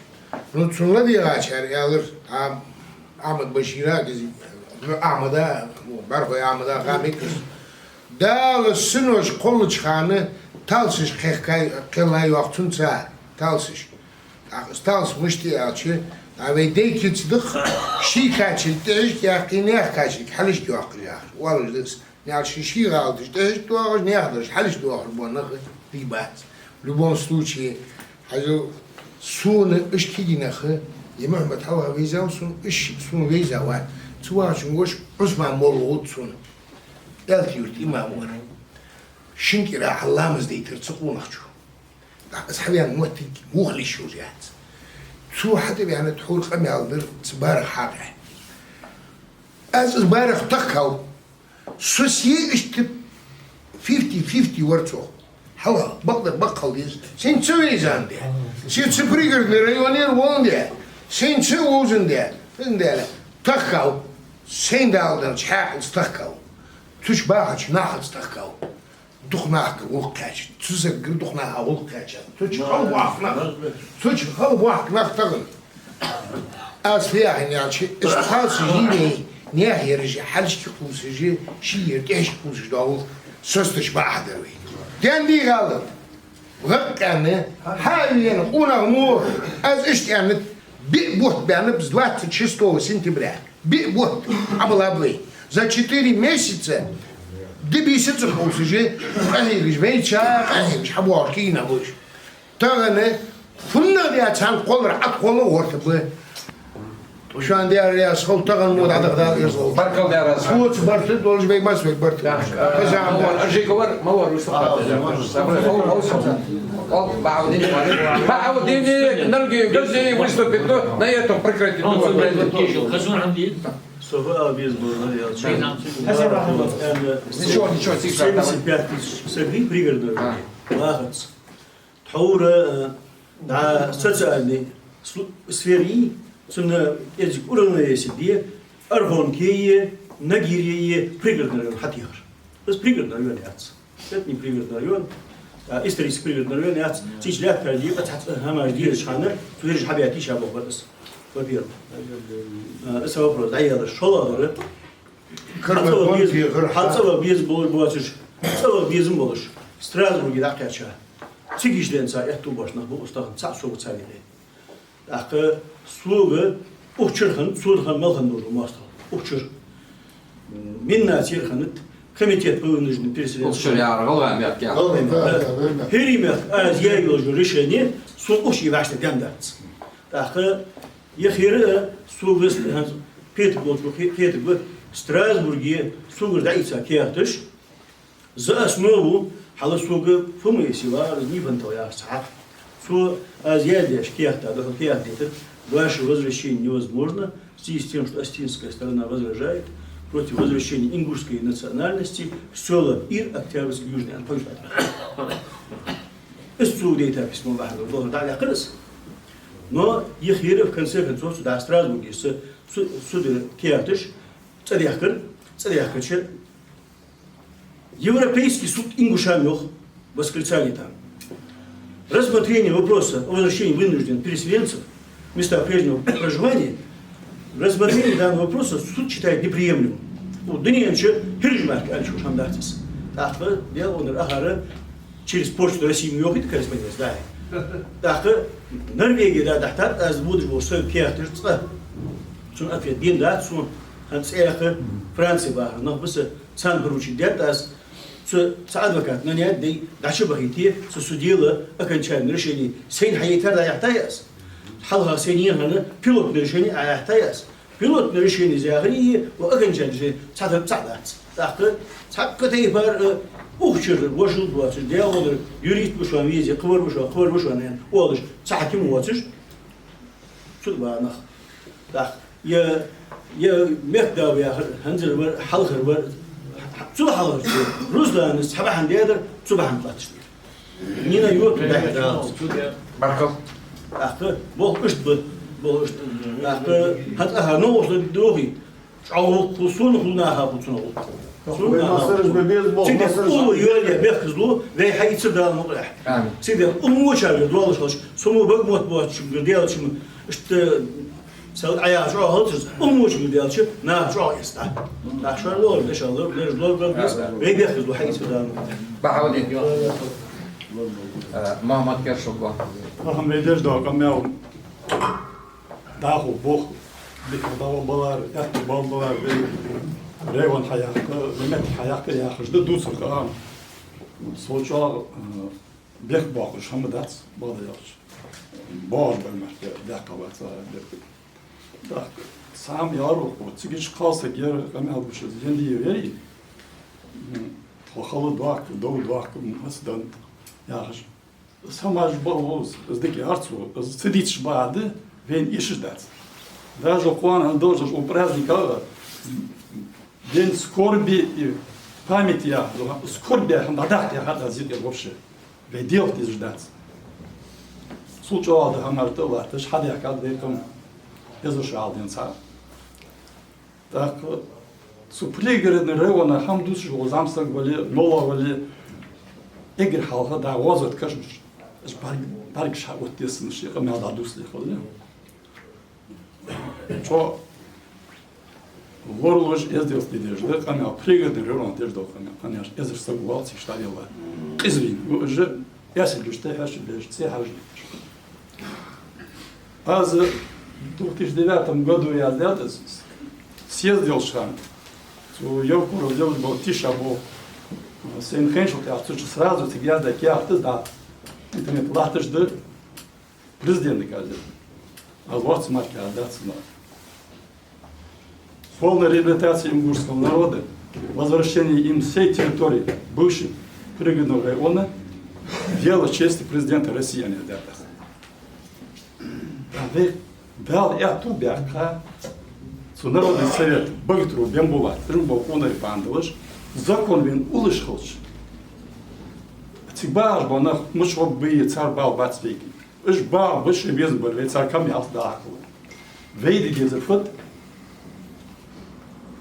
Ну, цун лавиачар аьлар, а, Ахьмад-Башира, кизи, Ахьмада, БӀархой Ахьмада, гӀамик. Дала синош кхоллача хана талсаш кхехкай, кхелла йоах цунца, талсаш. ТӀаккха из талс мишта я аьлча, а вай дай кица даха, ший качалга тӀехьашка яьккхе, наьха качалга хьалхашка йоаккхаш яхаш. Оалаш да из. Наьха ший, ший гӀалаташ тӀехьашка доахаш, наьха дараш хьалхашка доахаш бола нах дий бац. В любом случае, хьажал, сона иштта кагий нах, е Мухьмад хьалха вайзав сона, иштта сона вайза вац. Цу вахачун воша Ӏусман-молла ховц сона. Аьлта-Юрта имам вар. Шин кӀира хьалха ламаз дайтар цу къонахчо. ТӀаккха из хьавена моттиг вухалуш йолаш яц. Цо хьатӀавена тхьовра къамаьл дар цу барах хьакъехьа. Аз из барах тахкав. Со се иштта фифти-фифти вар цох. Хьалха, бакъдар баккхал деза. Сайна ца вайзан де. Се цу Пригородный районера волан де. Сайна ца вовзан де. Физан де. Тахкав. Сайна Дала деннача хьаькъалца тахкав. Цу чу бахача нахаца тахкав. Дукха нахага гӀулакх кхаьчад. Цу сагагара дукха наха гӀулакх кхаьчад. Цу чу хала бохк нах. Цу чу хала бохк нах тахан. Аз фу яхар аьлча, из талсаш дий вай, наьха яраш хьалхашка кхувсаш, ший яр тӀехьашка кхувсаш дола гӀулакх соцадеш ма хьадар вай. Даьнна дий гӀалат? ГӀакъ аьнна, хьа а вена, къонах мо, аз иштта аьннад, биъ бутт баьннаб с двадцать шестого сентября. Биъ бутт Ӏомабаьб вай. За четыре месяца ди-бийса ца кхувсаш, къахьегаш, вайца къахьегаш хьабоагӀаш кагий нах ба уж. Тахан фуннагӀа даь царна кхоллар Ӏа тхона гӀерта ба. Шоана Даьла раьза хилва, тахан мо дӀадаха Дала ираз хилва. Баркал Даьла раьза хилва. Цо барт долаш бе, массавола барт. Да. Хаза ам да. Аржиков вар, ма вар, выступать. Бахаудин, Бахаудин, Нальги, Гази выступит, но на этом прекратит. Хазун Хамди. Софа Албиз был, Нальги. Ничего, ничего, тихо. Семьдесят пять тысяч сагри Пригородного. А. Лахац. Тхьовра, э, дӀа социальный слу-, сфера йий, цунна эзик уравновесить де, аргӀон кие, Нагирье Пригородный район хьатехар. Из Пригородный район яц. Сетни Пригородный район, а, исторически Пригородный район яц. Цу чу лаьттара дика цхьацца хӀамаш дезаш хана, цу ераш хьабаьтта йиш я боху бакъас. Во-первых. А, из вопрос дӀаелаш. ШоллагӀдар. Хьал цӀа ваха беза, хьал цӀа ваха беза болаш боацаш, цӀа ваха безам болаш, Страсбурге дӀакхаьча. Цига йиш денца аьттув боацаш нах ба уж тахан, цхьаъ сога ца венай. ТӀаккха сога укх чура хинна, сона хинна мел хинна нужда моастагӀал. Укх чура. Миннацера хиннад, комитет по вынужденным переселенцам. Укх чура яхар ГӀалгӀай мехка. ГӀалгӀай мехка, да. ГӀалгӀай мехка. ХӀирий мехка аз яь йолаш йола решени сона укх чу вӀаштӀехьа денна дац. ТӀаккха е хӀара сога вест хӀанз кхетарг волчо кхе-, кхетаргва, Страсбурге сога дӀаийца кехаташ, за основу, хьал сога фу ма эсий вар, Нифонтов яхаш цхьа. Цо аз яьлла деш кехата, духьал кехат дайтар: «Ваше возвращение невозможно в связи с тем, что осетинская сторона возражает против возвращения ингушской национальности в сёла Ир, Октябрьский, Южный». Ан пойш. Из цо дайта письмо бахьан долаш дӀаваьккхар из. Но е хӀара, в конце концов, сюда Страсбурге са, су-, суда кехаташ цӀадаьхкар, цӀадаьхкача Европейский суд ингушам йоах, восклицание там: «Рассмотрение вопроса о возвращении вынужденных переселенцев в места прежнего проживания, рассмотрение данного вопроса суд считает неприемлемым». О, дунен чу хӀирий мехка аьлча хӀама дац из. ТӀаккха Даьла гӀонара ахара через Почту России ма йохийта корреспонденц, да. ТӀаккха Норвеге да дахьийтад аз будаш бола са кехаташ цкъа. Цун ответ денна дац сона, хӀанз цӀеяха Франце бахар нах ба са, царна поручить даьд аз, цу, цу адвоката нанять дай, дӀачубахийте, цу, цу дела окончательное решение сайна хьаяйтар дӀаяхьийтай аз. Хьалха сайна енна хинна пилотное решение Ӏаяхьийтай аз. Пилотное решени из яхар е, ва окончательное решени цхьатарра цхьаъ дац. ТӀаккха цхьаккха тайпара, э, укх чура вошал боацаш, Даьла гӀонара юрист ва шоана веза, кхывар ва шоана, кхывар ва шоана аьнна, оалаш, цхьа хьаким воацаш, цу тӀа ба нах. ТӀаккха е, е мехкда ва яхар, хӀанзара вар, хьалхара вар, цул хьалхарчо Руслана цхьа бахьан даьдар, цу бахьан латташ дар. Нина йотту дахьа далац. Баркал. ТӀаккха болх иштта ба, болх иштта. ТӀаккха хӀанз ахьа новкъостал дохий. ЧӀоагӀа гӀулакх хул сона, хул наха, хул цунна гӀулакх. Сона наха. Цига ден улла йоалае бехказло вай хьаийцар Дала мукъалехь. Амин. Цига ден улла моча вер долаш хилча, со мо бага мотт боацачунгара делча ма, иштта сел Ӏаяха чӀоагӀа хилча, улла мочунгара делча, наха чӀоагӀа эц да. ТӀаккха шоана лоархӀаш, иншаллахӀ, лераш лоархӀаргда, вай бехказло хьаийцар Дала мукъалехь. Бахьаудин. Э, Мухьаммад Кершугов. Ахьа вай деш дола къамаьл дӀахо бох, дика дӀабалар, аьттув балар, вай район хьаяккха, вай меттиг хьаяккха яхаш да дувцар, а. Со чӀоагӀа, э, бехк боаккхаш хӀама дац, бакъда аьлча. БоагӀаш ба мехка, даьккха бац, а, бехк. ТӀаккха цхьа хӀама яр укхо, цига чу кхалсаг яр, къамаьл гуш из, Яндиев яр из. М, тхо хала доахк, дов доахк, маца дан яхаш. Из хӀамаш ба укхаза, из дика яр цо, из ца дийцаш бахьан да, вайна эшаш дац. Даже кхоана хӀанз долаш дола праздник а, День скорби и памяти яхаш, скорбь яхар дӀадаккха яхар да из вообще. Вай делхаш дезаш дац. Цул чӀоагӀа да хӀамаш тӀа а латташ, хьадаьхкад вай къам, эзар шу хьалха денз цхьа. ТӀаккха цу Пригородный района хӀама дувцаш вола зӀамсаг вале, молла вале, эггара хьалха дӀа гӀозот кашамаш. Уж бӀарг-, бӀаргаш хьаоттаде санна, ший къамаьл дӀадувцалехь хилар. ЧӀоагӀа лоралуш, эздел де дезаш да къамаьл, Пригородный района деш дола къамаьл, къамаьлаш эзар саг вале цига дӀаделла. Къиза вийна ва уж, эсилгаш тӀехьашка беш, цӀехьараш деш. Аз в две тысячи девятом году яздаьд аз съезд йолча хана. Цу Евкуров йолаш бола Тиша бо. Сайна хайначул тӀехьагӀа цу чу сразу цига яздаь кехат да. Интернет латташ да. Президент газета. Аз вац марки яздаьд цунах. Полная реабилитация ингушского народа, возвращение им всей территории бывшего Пригородного района, дело чести президента России, аьнна яздаьд аз. ТӀаккха вай Дала аьттув баьккха, цу Народный совет богатырь Бембулат, Румбо къонахий пандалаш, закон вайна уллаш хилча, цига багӀаш бола нах мича гӀоргба, цар бала бац вайга. Уж багӀа ба, шоай безам бар вай цар кам яллалца дӀахьакхалар. Вай де дезар фуд?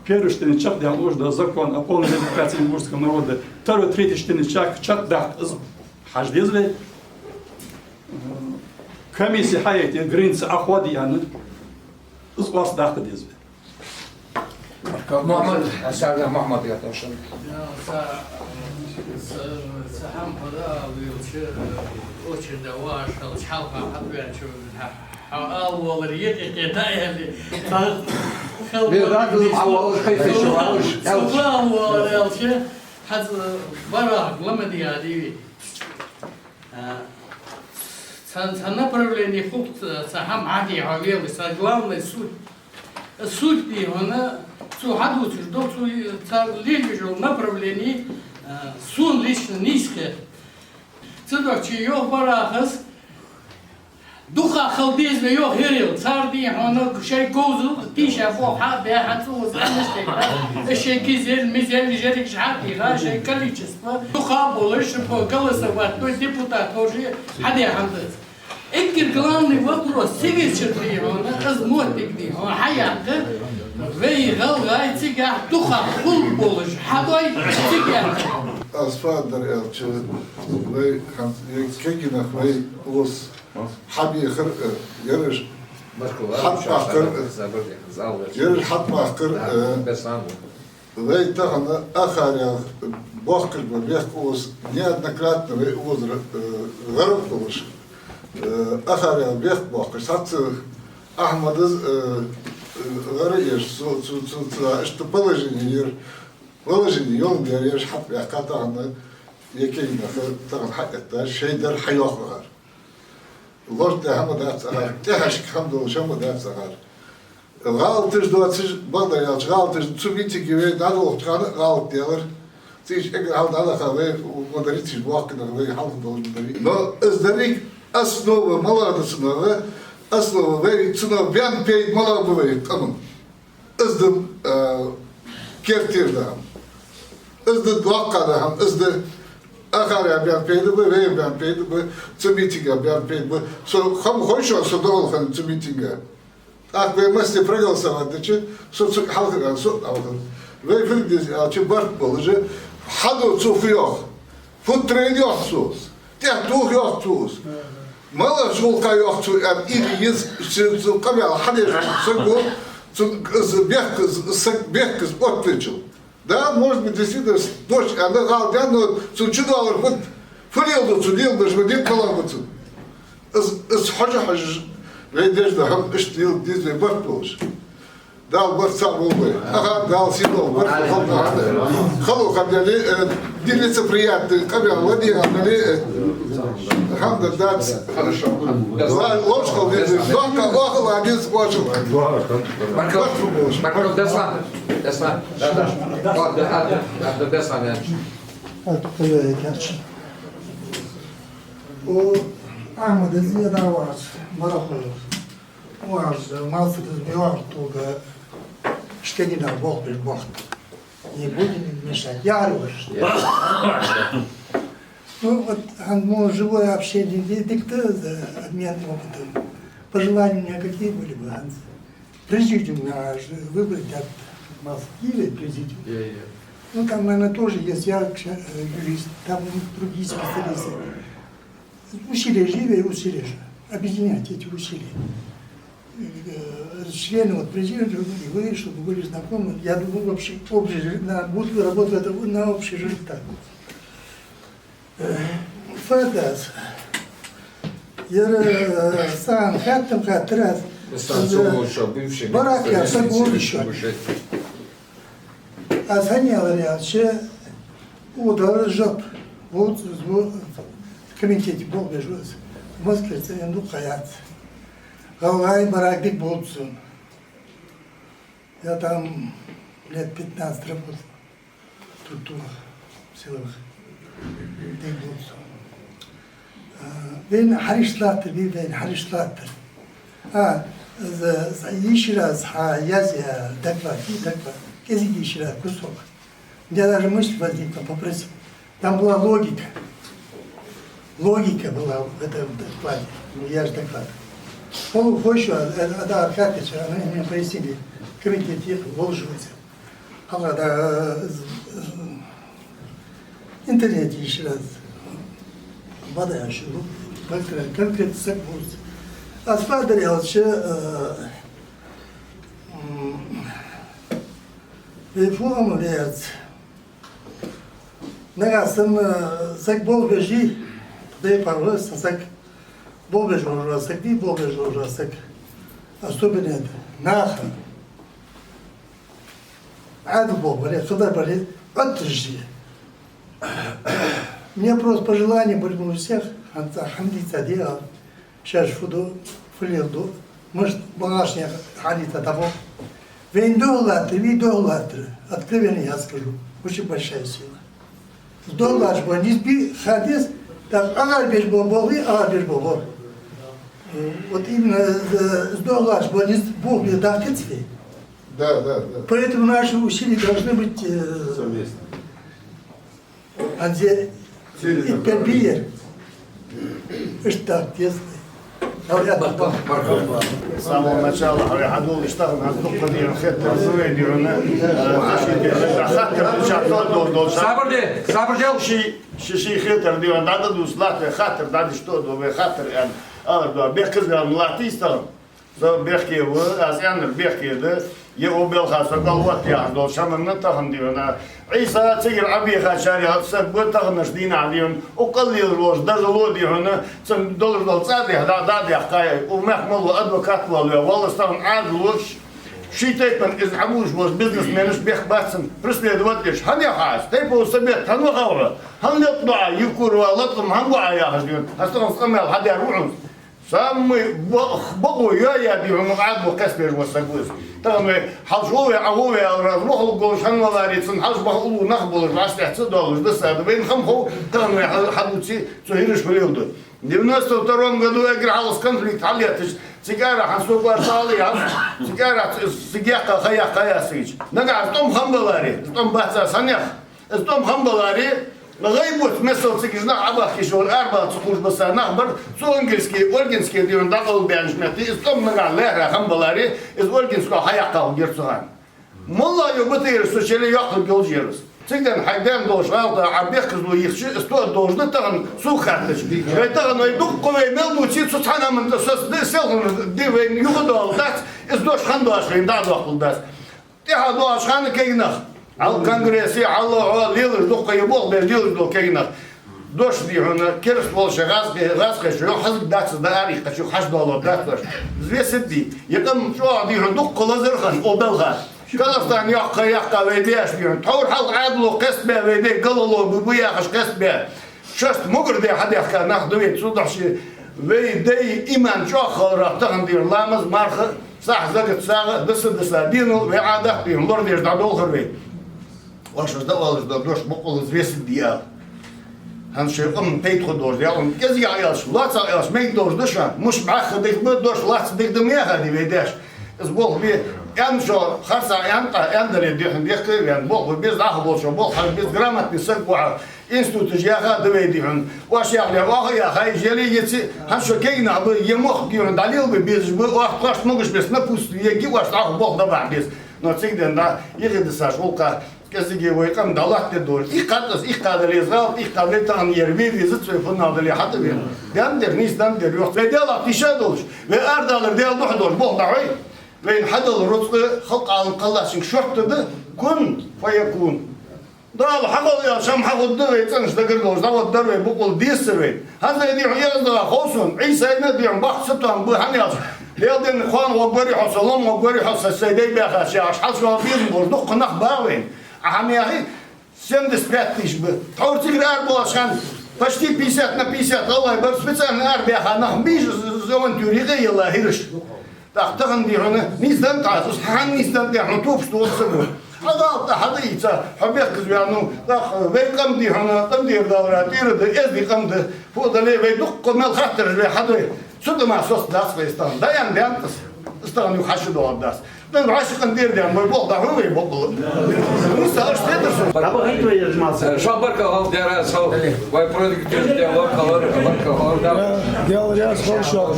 Первое чтение чакхдаьнна луш да закон о полной реабилитации ингушского народа. Второе, третье чтение чакх-, чакхдаккха из хьажа деза вай. Комисси хьаяйта, граница Ӏохоадаь аьнна, из къоастадаккха деза вай. Мухьаммад, Сардар Мухьаммад яхаш. Ца, ца, ца хӀама хӀара а вилча, очередь ваш хилча, хьалха хьатӀаваьнначо хьа-, хьа ала волар йикъе кхета аьле. Ца хала Ве волар дӀа дийс хьа ала волар, хай феш ала волар, ца аьлча. Ала волар аьлча, хьаца барах ламадига дийви. А, цхьан, цхьан направлени хӀух ца, ца хӀама хьаде хьо велаш, ца главный суть. Суть дий хьона, цо хьадувцаш дола, цо цар лелаеш йола направлени, а, сона лично нийса хет. Цудухьа йоах барахас, дукха хила деза вай йоах хӀерел. Цар дий хьона шоай говзал тийша боху хьа а баь, хьа цӀуваза хӀамаш тайпа. Шоай гизел, мизел, жеригаш хьа а тийха, шоай количество. Дукха а болаш, голосовать, то есть депутат хьожи, хьаде хьандац. Эггара главный вопрос, цигара чура дий хьона, аз моттиг дий хьона, хьаяккха, вай гӀалгӀай цигахь дукха хул болаш, хьадой цигахь. Аз фадар аьлча, вай хӀанз, е кегийнах вай ус хьабехар, э, ераш хьатӀабахкар, э, ераш хьатӀабахкар, э, вай тахан Ахарел бохкаш ба бехк ус, неоднократно вай укхазара, э, гӀараб болаш, э, Ахарел бехк бохкаш. Цхьацца Ахьмадаз, э, э, гӀара еш, цу, цу, цу, цу, иштта положени яр, положени йолаш яр, ераш хьатӀабаьккха тахан, е кегийнах тахан хьаэтта, шоай дар хьайоах ахар. Лош де хӀама дац ахар, тӀехьашка хӀама долаш хӀама дац ахар. ГӀалаташ доацаш, бакъдар аьлча, гӀалаташ цу митинге вай дӀадолхача хана гӀалат делар. Цига эггара хьалха дӀалаха вай, ма дарий цига бохканах вай хьалха долаш ма дарий. Но из деррига основа малагӀа да цунах, основа вай цунах баьнна пайда малагӀа ба вай къаман. Из да, а, керттера да хӀама. Из да доккха да хӀама. Из да Ахарел баьнна пайда ба, вайна баьнна пайда ба, цу митинга баьнна пайда ба. Со хӀама хой шоана, со догӀал хинна цу митинга. ТӀаккха вай массе проголосовать дича, со цу хьалха ваьнна, со хьалха. Вай фу де деза аьлча, барт болаш, хьадувца фу йоах. Фу трейд йоах цо. ТӀехтоха йоах цо. МалагӀча гӀулакха йоах цо, аьнна, или из цу, цу къамаьл хьадеш саго, цу, из бехказа, саг бехказа оттавечул. Да, может быть, действительно, дочь, она гӀалат даьд, но цун чудоагӀар фуд, фу леладу цо, леладеш ма дит, малагӀа ба цун. Из, из хьожа-хьожаш, вай деш да хӀама, иштта леладе деза вай барт болаш. Дала барт цхьа болба вай. Аха, Дала сий долда, барт хилда хьона. Хало хинна дале, э, нелицеприятный къамаьл ладийгӀа дале, э, хӀама дац. Хорошо. Ла-, ловш хила деза, доккха оаха ла деза, оаха. Баркал. Барт болаш. Баркал, Беслан. Беслан. Да, да. О, да, да, да, Беслан, я. О, Ахьмад, из я да вац, марахо. Вац, малсаг из миоагӀа тога, шкединах бохбир бохт. Не будем им мешать. Я говорю, что... Ну, вот, а, ну, живое общение, ди-, дикта, э, обмен опытом. Пожелания у меня какие были бы, а? Президиум наш выбрать от Москвы президиум. Я, я. Ну, там, наверное, тоже есть, я, э, юрист, там другие специалисты. Усилия же, вай усилия же. Объединять эти усилия. Э, члены вот президиума и вы, чтобы были знакомы, я думаю, вообще, общий же-, на, будут работать это на общий результат. Э, фу дац. Ер, э, цхьан хаьттам хаттар аз. Сан Э, цо лучше бывший барак я министр саг юстиции вон ещё. Бывший. Аз хӀана аьлар аьлча, удар жоп болц из бу комитете болх беш ва из. Москве цӀен дукха яц. ГӀалгӀай барак дика болц цун. Я там лет пятнадцать работал в структурах силовых. Дика болц цун. А, вайна хьариш латтар, вай, вайна хьариш латтар. А, за, за, ещё раз, а, я, я, доклад, и доклад. КӀезига ещё раз кусок. У меня даже мысль возникла попросить. Там была логика. Логика была в этом докладе. Ну, я же доклад. Полу хойшу, а, а, да, Аркадьевич, они мне пояснили. Комитет ехал, Волжевцы. Хьалха да, э, интернете ишта бада яшилу, конкрет-, конкретно саг бус. Аз фадар ялча, э, м, вай фу амал яц. Нагахь санна, э, саг болх беш, дай паргӀа, саг болх беш вожа саг, ди болх беш вожа саг. Особенно это, наха. Ӏаьдал болх баре, хабар баре, оттажи. Мне просто пожелание были у всех, хӀанз хӀама дийца дегӀа, шоаш фу ду, фу леладу, мишта багӀашне хьадийца дӀабо. Вайна духьал латтар, вай духьал латтар, откровенно я скажу, очень большая сила. Из духьал латташ бола низ бе ха деза, так агӀар беш бола болх, агӀар беш бола болх. Вот именно, э, из духьал латташ бола низ болх бе дахкац вай. Да, да, да. Поэтому наши усилия должны быть, э, совместными. Анзе и пербиер. Ишта так, деза. Говорят, с самого начала, говорю, хьадола иштта, у нас дукха дийна хетар зуве дийна, э, хаттар дича, то дол, дол, сабар де, сабар де. Ши, ши, ши хетар дийна, да, да, дус латте, хаттар, да, ди, что, до, ве, хаттар, эн, ала, да, бехказгал латте, истал. Со бехке ва, аз аьннар бехке да, е о белха со гал ват яхаш дола шаманна тахан дийна. Ӏийса цигара Ӏабехачарех саг ба таханарча дийнахьа дийна, укх кӀаллелаш волаш дажало дийна, цун долаш дола цӀа дехьа, дӀа, дӀа дехкай, у мехка мала адвокат вала ве, валлас тахан Ӏаьдало, ший тайпан из хьабувш волаш бизнесменаш бехк бац цун, преследовать деш. ХӀана яха аз? Тайпан совет хӀана вахавра? ХӀана лелта доа, Евкурова, латкъам хӀана гоа яхаш дийна? Аз тахан къамаьл хьадаьр ва хьона. Самый бо-, бокъо йоа я дийна, Ӏаьдало кхестабеш ва саг ва из. Тахан вай хьалчу вове, Ӏа вове, аьлар аз, вохалургволаш хӀана валаре, цун хьалчу баха уллув нах болаш, вӀаштӀехьа ца доалаш, досада. Вайна хӀама хов, тахан вай хьа-, хьадувце, цо хӀираш хулел ду. Девяносто втором году эггара хьалха конфликт хьалъеттача, цига ара хӀанз со кӀоарца ала яц, цига ара ц-, цига яьккха, ха яьккха яц цига. Нагахь из тӀом хинна баларе, из тӀом бац аз хӀана ях? Из тӀом хинна баларе, гӀайбоца миссел цига нах Ӏабахкаш вар, арабала ца кхувш бесса нах бар, цу Ольгинске, Ольгинске дийна дӀакъовла баьннача метте, из тӀом нагахь лаьрхӀа хинна баларе, из Ольгинско хьаяьккха хургьяр цу хана. МоллагӀа йола батийра со шеле йоккхарг йолаш яр из. Цигара хьайна даьнна долаш гӀалат Ӏа бехказло йихча, из тоъа долаш да тахан сога хаьттача. Вай тахан вай дуккха вай мел дувце, цу цхьан хӀаман тӀа со с-, д-, селхан ди вайна юхадоаларгдац, из дош хинна доацаш вайна дӀадоаккхаргдац. ТӀехьа доагӀача хана кегий нах, хьал конгрессе, хьал лелаш дуккха е болх беш лелаш дола кегий нах. Дош дийхьа, кераста волча гӀазкхе-, гӀазкхечо хьаза дац из да арихкачу хьажа доаллар дац дош. Взвесить де, е къам чӀоагӀа дийхьа дуккха лазар хинна, о белха. Казахстан йоккха яьккха вай даьш дийхьа. Тхьовра хьалха Ӏаьдало кхестабе вай дай, галало бу, бу яхаш кхестабе. Шоашта мугар де хьадехка нах да вай, цудухьа ши вай дай иман чӀоагӀа хиларах тахан дийхьа ламаз, марха, сахь, закат, сагӀа, даса, даса, денал вай Ӏадат дийхьа лорадеш дӀадолхар вай. Оаш из да оалаш да дош бокъонца взвесить де ала. ХӀанз шоай къаман пайда хургдолаш да, я къам кӀезигагӀа аьлча, лоацагӀа аьлча, мегаргдолаш да шоана. Муш бӀаьха дика ба, дош лаца дика да ма яхади вай даьша. Из болх бе, аьнна шо харцахьа аьнна, къа аьннадаре дехьа дехка ваьнна, болх бе беза, дӀахо болчо болх хьажа беза, грамотный саг ва хьо, институташ яьха да вай дийхьа. Оаш яхале, оаха яьхай, жели еци, хӀанз шо кегий нах ба, е мохк дийхьа дӀалелабе безаш ба, оаха тхоашта могаш беса напутствие ергья оаш, дӀахо болх дӀабахьа беза. Но цига денна дӀа, ихи дисаш гӀулакха, кӀезига вай къам дӀалоаттадергдолаш. Ихкхад аз, ихкхадале из гӀалат, ихкхадале тахан ер ве везац вай фуннагӀа дале хьатӀавена. Даьннадар, нийса даьннадар йоах. Вай Даьлах тийша долаш, вай арадалар Даьла духьа долаш, болх дӀахьой. Вайна хьадала рузкъа халкъа Ӏалам кхеллачунга шортта да, кун фаякун. Дала хьахул аьлча, хӀама хьахургда вай, цӀенача дагара долаш дӀагӀоргдар вай, бокъонца дезац вай. ХӀанз вай дийхьа эгӀаздоагӀа хов сона, Ӏийсайна дийхьа боккха цатоам ба, хӀана аьлча, Даьла денна кхоана гӀоргварий хьо со, лом гӀоргварий хьо со, сай дай баьхача яхаш, хьалха безам болаш дуккха нах ба вайна. Ӏа хӀама яхий, семьдесят пять тысяч ба. Тхьовра цигара арабоалача хана почти пятьдесят на пятьдесят гӀалгӀай бар, специально арабаьха нах, мижа з-, з-, авантюре юкъе елла хӀираш. ТӀаккха тахан дийхьа нийса даьннад тхо, хӀана нийса даьннад, хьона топаш доагӀа ца го. Хьа гӀалат хьадаийца, хьо бехказваьннав, тӀаккха вай къам дийхьа, къам дера далара тӀера да, эздий къам да, фу дале, вай дуккха мел хаттараш вай хьадой. Цу тӀа ма соцадац вай из тахан. ДӀааьнна даьннад из. Из тахан юха хьашт доагӀаргдац. Нагахь санна дер ден, вай болх дӀахьу вай боккъала. Ну, сагӀаш тетар со. Дабагахь твоя жмаса. Э, шоана баркал хилда, Даьла раьза хилва. Вай продуктивни ден, баркал хилда, баркал хилда. Даьла раьза хилва шоана.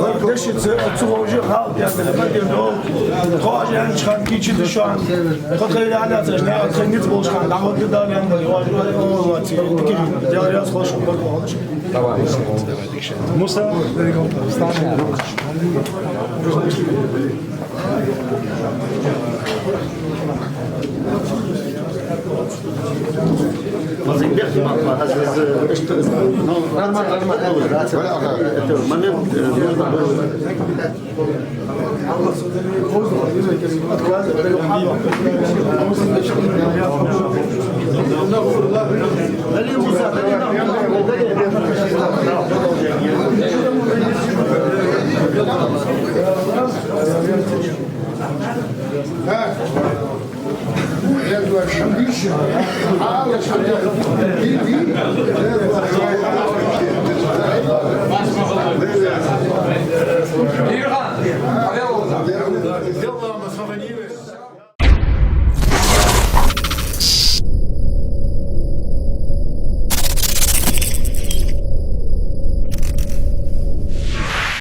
Э, дешаца, цу ховше хьал, я, да, да, да, да. Тхо аьннача хана кийча да шоана. Тхо тхоай аьлар, нагахь тхоай низ болча хана, дӀахо да, да, да, да, да, да, да, да, Даьла раьза хилва шоана, баркал хилда шоана. Давай. Муса, встань. Ну, нормально, нормально. Это момент, э, нужно было.